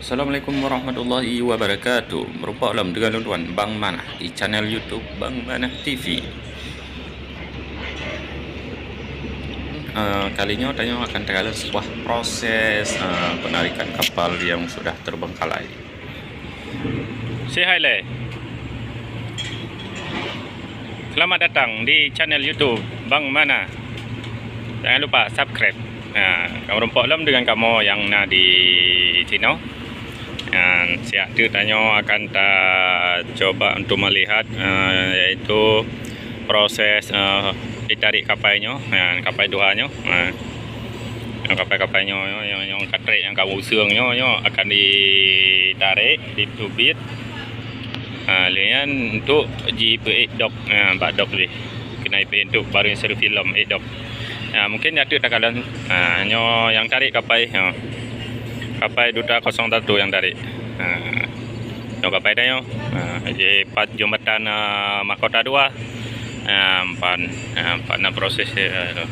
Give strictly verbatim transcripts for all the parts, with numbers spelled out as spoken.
Assalamualaikum warahmatullahi wabarakatuh. Meurumpok lom deungon lôn tuan Bang Manah di channel YouTube Bang Manah T V. Eh, kali nyoe tanyoe akan takalon sebuah proses, eh, penarikan kapal yang sudah terbengkalai. Say hi, Le. Selamat datang di channel YouTube Bang Manah. Jangan lupa subscribe. Ha, kamoe meurumpok lom deungon kamoe nyang na di sinoe. Ha, siat teuk tanyoe akan tacuba untuk melihat, eh, yaitu proses, eh, ditarik kapai nyoe, ha, kapai tuha nyoe. Ha. Nyang kapai-kapai nyoe, nyoe, nyoe, nyang ka trek, nyang ka useueng nyoe, nyoe akan ditarik, diteubiet. Ha, lheueh nyan untuk jipeuék dok, ha, bak dok jih. Keuneuk ipeuék untuk barang servis lom ék dok. Ha, mungkin nyan teuk takalon. Ha, nyoe nyang tarék kapai, ha. Kapai Duta kosong satu nyang tarék. Ha. Nyoe kapai tanyoe. Ha, di pat jembatan, ha, Mahkota dua. Ha, empat, ha, empat na proses, ha.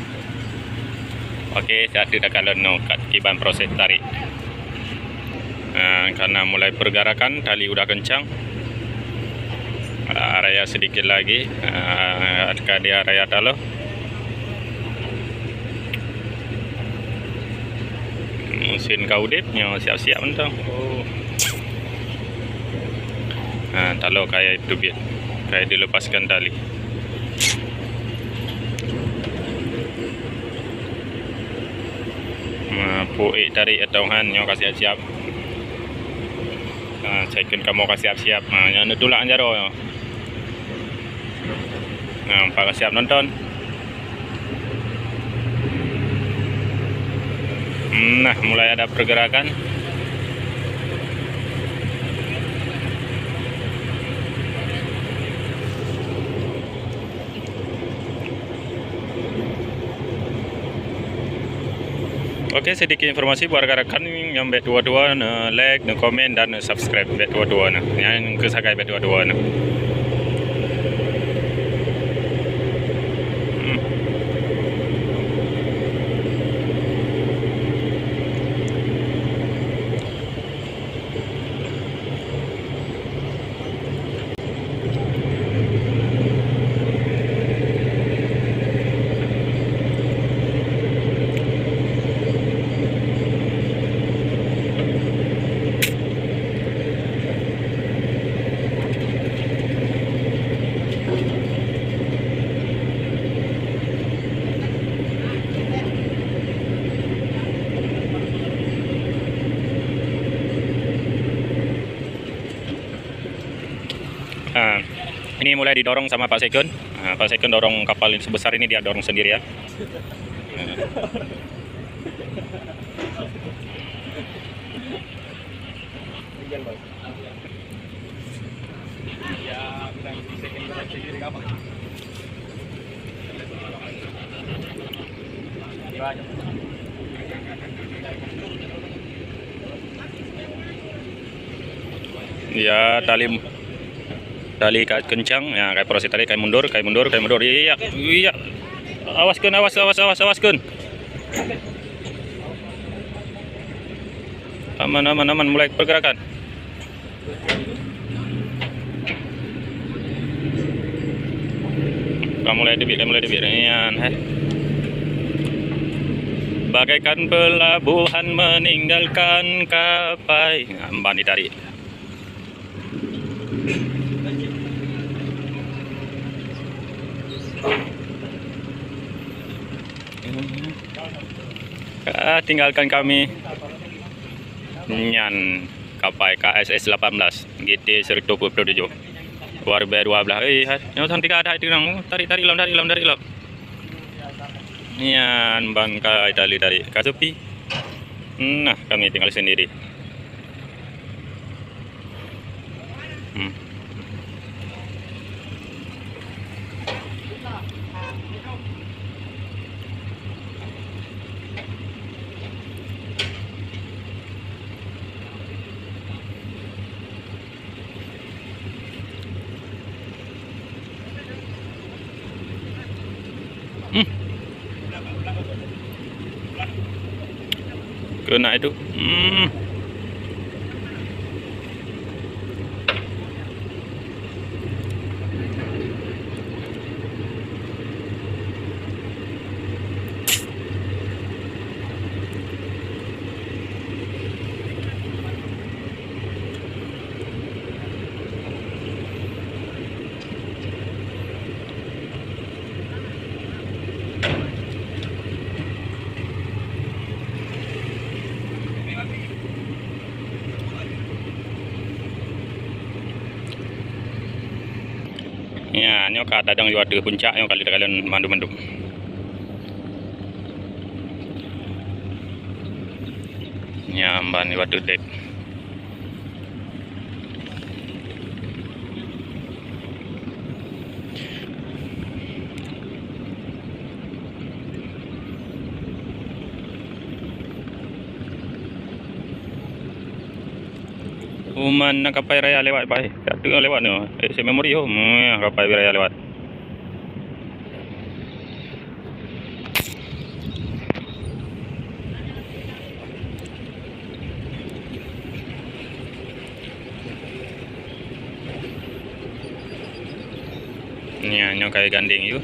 Oke, siat teuk takalon nyoe kat kiban proses tarék. Ah, karena mulai pergerakan, tali udah kencang. Ah, raya sedikit lagi. Ah, ka dia raya taloh. Mesin ka udeb, nyoe siap-siap mantong. Ah, taloh kayèe teubiet. Kayèe dilepaskan tali. Nah, peuék tarék atau han nyoe ka siap-siap. Nah, second kamoe ka siap-siap. Nah, nyoe neutulak jaroe nyoe. Nah, empat ka siap nonton. Nah, mulai ada pergerakan. Oke, sedikit informasi buat rakan-rakan nyang bèk tuwo-tuwo neu-like, neukomen, dan neu-subscribe bèk tuwo-tuwo neu. Nyang keu sagai bèk tuwo-tuwo neu. Hmm. Ah, ini mulai didorong sama Pak Sekun. Ah, Pak Sekun dorong kapal ini sebesar ini, dia dorong sendiri ya. Ya, tali, tali ka kencang. Ya, kai proses tali, kai mundur, kai mundur, kai mundur. Iya, iya. Awas keun, awas, awas, awas, awas keun. Aman, aman, aman, mulai pergerakan. Ka mulai teubiet, ka mulai teubiet. Nyan, heh. Bagaikan pelabuhan meninggalkan kapai. Nah, ban ditarik. Ah, tinggalkan kami. Nyan kapai K S S lapan belas, G T seratus dua puluh tujuh. Dua ribu dua belas. Eh, hai, nyoe sang tiga ada itu nang. Tarik, tarik lom, tarik lom, tarik lom. Nyan bangkai tali tarik. Ka sepi. Nah, kami tinggal sendiri. Hmm. Hmm. Keuneuk itu. Hmm. Nyan, nyoe ka tadong di ateueh puncak, nyoe ka lheueh takalon mandum-mandum. Nyan ban di ateueh dek. Uman na kapai raya lewat pai. Ka teuk lewat nyoe. Eh, si memori ho. Hmm, kapai raya lewat. Nyan, nyoe kayèe gandeng yue.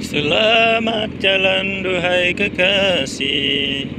Selamat jalan, duhai kekasih.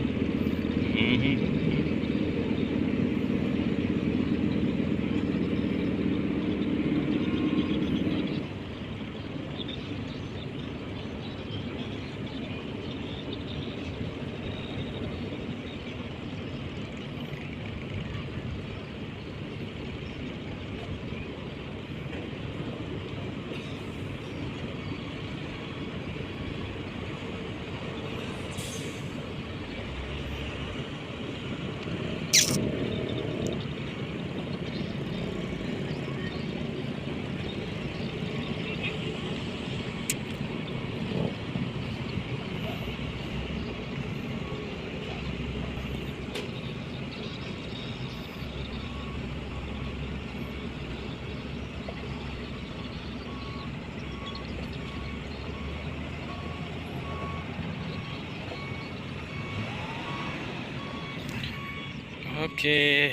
Oke,